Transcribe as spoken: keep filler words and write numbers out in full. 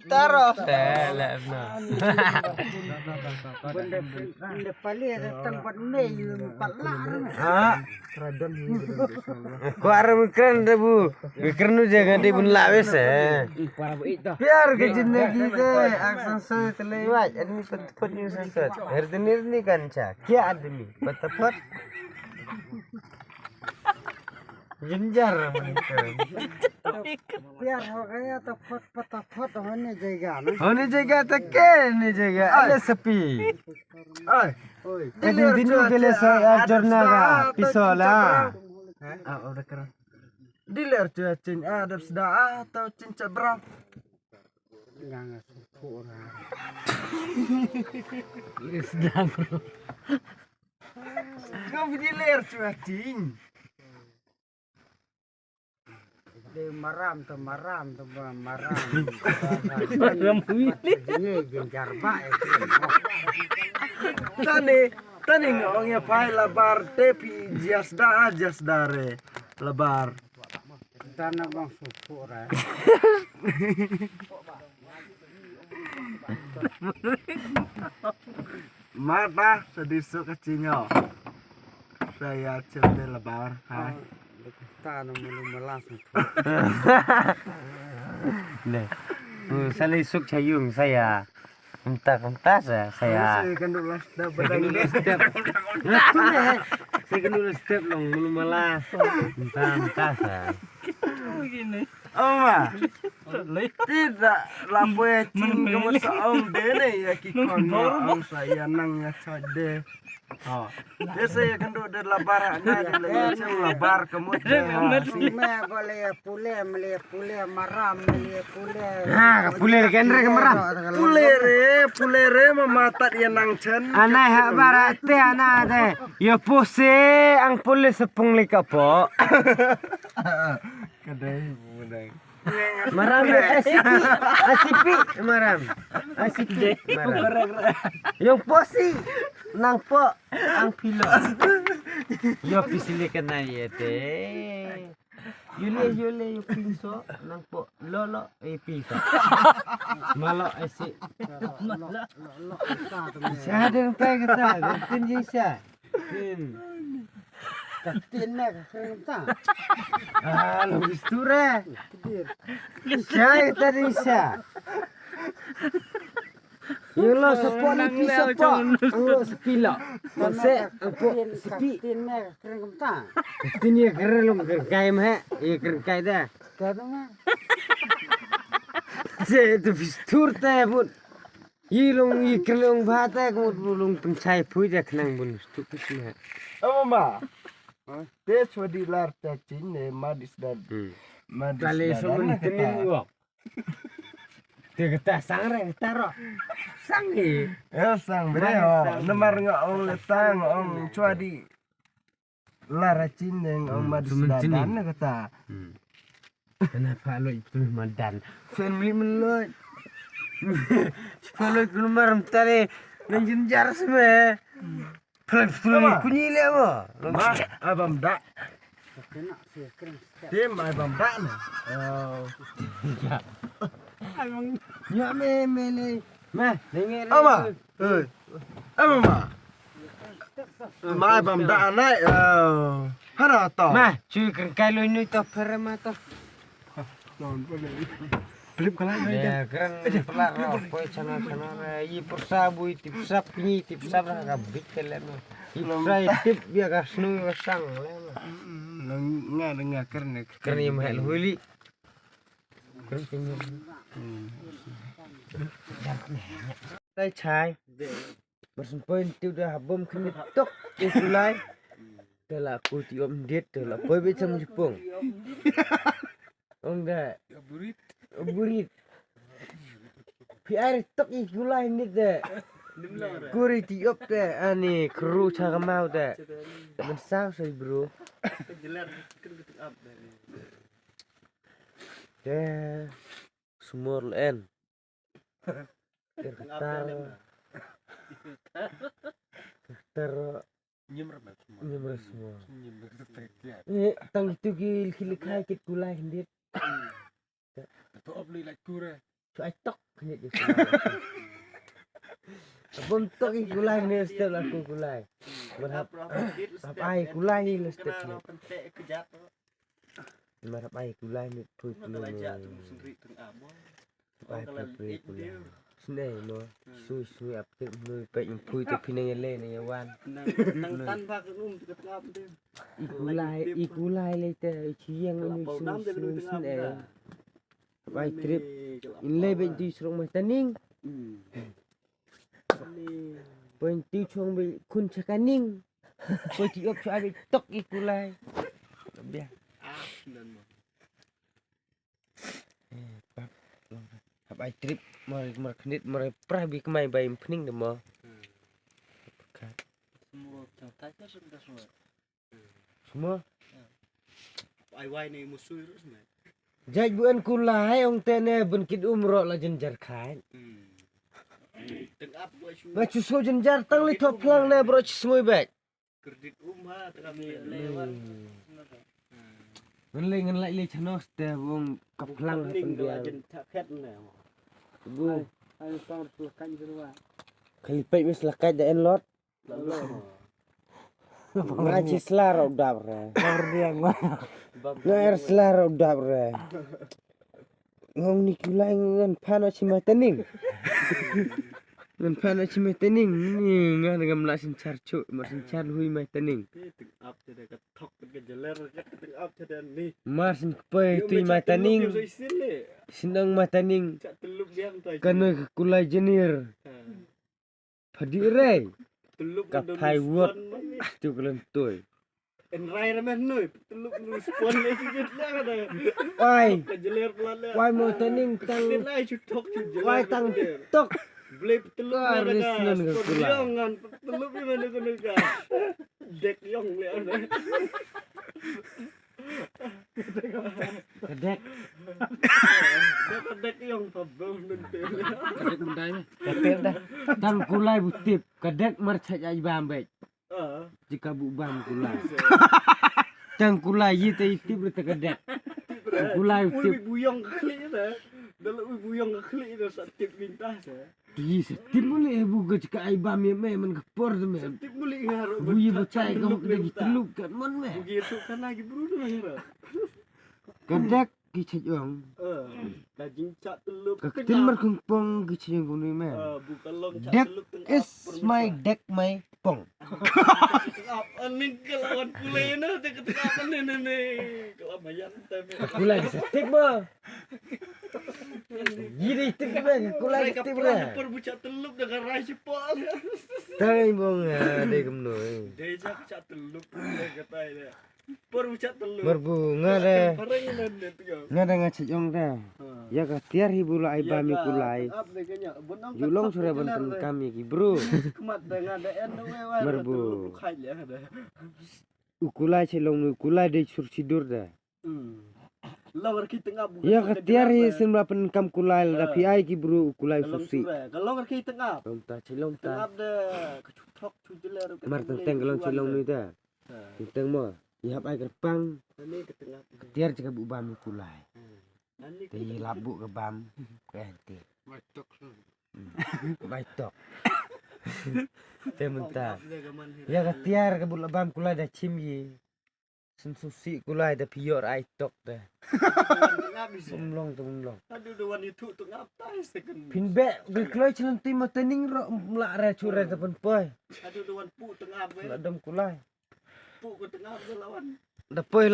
Taro. Te lem na. Bende pali ada tempat me yu pat la. Ha. Ko ara mukran de bu. Mukran nu jangan di bun la wes eh. Pyar ke jindagi de aksang soy te lewat. Ani pat pat ni sasat. Her denir ni kan cha. Kya admi? Pat pat. Jynjar mani ka. Pyar ho gaya to phot phot to phot hone jaiga na. Hone jaiga to ke ne jaiga. Ale sapi. Ai. Oi. Tadi dinu ke le so ar jorna ga pisola. Ha? Ah, order kera. Dealer tu chin ah dap sda ah tau chin chabra. Ngang ah sempur. Sda bro. Kau video ler cuacing. Dia maram tu maram tu maram. Maram ini. Ini genjar baik. Tani tani ngong ya pai labar tepi jasda jasdare labar. Dana bang sukura. Mata sedih suk kecilnya. Saya cemde lebar. Hai. Tana mulu melas. Deh. Saya isuk cayung saya. Entah entah saya. Saya. Saya kan dulu step. Saya kan dulu step long mulu melas. Entah entah saya. Begini. Oma. Tidak lapwe cing kemut saong dene ya ki kon ma ong saya nang ya chode. Ha. Dese ya kendu de labar na de le cing labar kemut de. Me bole pule mele pule maram mele pule. Ha ka pule ke andre ke maram. Pule re pule re ma matat ya nang chen. Anai ha barate ana de. Yo pose ang pule sepung le kapo. Kedai budai. Maram eh, asipi, asipi, maram. Asipi, maram. Yang posi, nang po, ang pilo. Yo pisili kena ye te. Yule, yule, yo pinso, nang po, lolo, eh pisa. Malo, eh si. Siya din pa kita, din din siya. Tin. Ka tin me ka kren ta. Ah, lo bisture. Tin. Sai ta di sa. Yung lo sa po ni pisa po. Ang lo sa pilo. Ang se, ang po, sa pi. Tin me ka kren ta. Tin ye kren lo kren kai me. Ye kren kai da. Ka da me. Se tu bistur ta pun. Yi long yi kyrlong ba ta ko bu long pynchai phui ja khnang bun stu pis na. Ama ma. Te chwa di lar ta chin ne ma dis dan. Hmm. Ma dis dan. Kale so mun tini wo. Te kata sang re kata ro. Sang hi. Ya sang bre ho. Namar nga ong le tang ong chwa di. Lara chin deng ong ma dis da dan na kata. Kana pha loi putun madan. Family men loi. Pha loi kun maram tare nang jin jar sme. Pha loi putun kunyi le mo. Ma abam da. Tim abam da na. Ya me me le. Ma denge. Ama. Oi. Ama ma. Ma bam da nai. Hana to. Ma, chu kren kai loi nui to pher ma to. Blip kala nai. Ya kren pla ro koi chana chana re. Yi pursa bui tip sap ni tip sap ra ka bit kele ma. Yi pursa yi tip ya ka snu ka sang le ma. Nga nga kren kren yi ma hel huli. Kren kren. Tai chai. Bar sum point tu da habom khmih tok i kulai. Te la ku ti om dit te la poi be cham jipong. Ong da. Burit. Burit. Pi ar tok i kulai nit de. Kuri ti op te ani kru cha kamau te. Men sao sai bro. Te sumor len. Kir ktar. Ktar. Nyim ram semua. Nyim ram semua. Nyim ram semua. Ni tang itu ki liki likai kit kulai hindit. Tu op li lak kure. Tu ai tok. Bom tok i kulai ne step la ku kulai. Mar hap, hap ai kulai hi le step ne. Mar hap ai kulai ne pui pui ne. Hap ai pui pui kulai. Sne mo. Sui sui ap tik nui pek pui te phi ne le ne wan. Nang tan bak um te tengap te. I kulai, i kulai le te i chiang ni sui sui sne. Bai trip. In le ben tu srong mai taning. Poin tu chong be kun chakaning. Poin tu op chwa be tok i kulai. Bia. Eh, pap. Hap ai trip mar mar khnit mar pra bi kmai bai mpning de mo. Semua. Ai wai ne musui rus ne. Jaj bu en kulai ong te ne bun kit um ro la jynjar khai. Tengap gua shu. Ba chu so jynjar tang li thop phlang ne bro chu smui bek. Kredit um ha tengap ni le wan. Ngan le ngan lai le chano ste bung kap phlang ha pen dia. Jin thak khet ne. Bu. Ai pang tu kan jin wa. Kali pek mis lakai da en lot. Nga chi sla rau dap re. Nga er sla rau dap re. Ngong ni kulai ngan phan o chi mai taning. Ngan phan o chi mai taning. Ni nga ngam la sin char chu, mar sin char hui mai taning. Mar sin kpoi tui mai taning. Sin ong mai taning. Kano kulai jenir. Phadi re. Ka phai wot. Tu kelen toi. En rai re men noi. Teluk nu spon le jigit le ka da. Wai. Ka jeler plat le. Wai mo taning tang. Tin ai chu thok chu jeler. Wai tang tok. Ble teluk ka da. Ris nan ka kula. Yong ngan teluk ni men ka nu ka. Dek yong le. Ka dek. Dek ka dek yong pha bong nun te. Ka dek mendai me. Ka dek dah. Tang kulai bu tip. Ka dek mar chaj ai bam bek. Jika bu bam kulai. Tang kulai yi te tip re te ka dek. Tang kulai tip. Ui bu yong ka khli te. Dal ui bu yong ka khli te sa tip bintah sa. Ti sa tip muli eh bu ka jika ai bam ye me man ka por de me. Tip muli nga ro. Bu ye bu chai ka hok de gi teluk kan man me. Bu ye tu kan lagi bru de me ro. Ka dek ki chajong. Ka jing cha teluk. Ka ktin mar kung pong ki chajong kung ni me. Bu ka long cha teluk. Dek is my dek my pong. Aning ka lawan pulai na te ka tengah ne ne ne. Ka mayan te me. Kulai sa tip ba. Giri tik ba, kulai tik ba. Por bu cha teluk da ka rai si pol. Tai bong ya, dei kumno. Dei cha cha teluk da ka tai da. Por bu cha teluk. Mar bu nga da. Nga da nga cha jong da. Ya ka tiar hi bu la ai ba mi kulai. Ju long sura ban tan kam ya ki bru. Mar bu. U kulai cha long u kulai dei sur sidur da. Long ar ki tengap. Ya ka tiar hi sim la pen kam kulai la da phi ai ki bru u kulai susi. Ka long ar ki tengap. Long ta chi long ta. Tengap de ka chu thok chu jeler. Mar teng teng ka long chi long ni da. Teng teng mo. Ya hap ai ka pang. Ani ka tengap. Ka tiar chi ka bu bam u kulai. Ani te yi lap bu ka bam. Ka ti. Bai tok. Bai tok. Te mynta. Ya ka tiar ka bu la bam kulai da chim yi. Sim susi kulai da phi yor ai tok da. Bum long tu bum long. Aduh da wan itu tu ngap tai second. Phin be ge kloi chlan ti ma taning ro mla ra chu ra da pen poi. Aduh da wan pu tengap. La dom kulai. Pu ko tengap da lawan. Da poi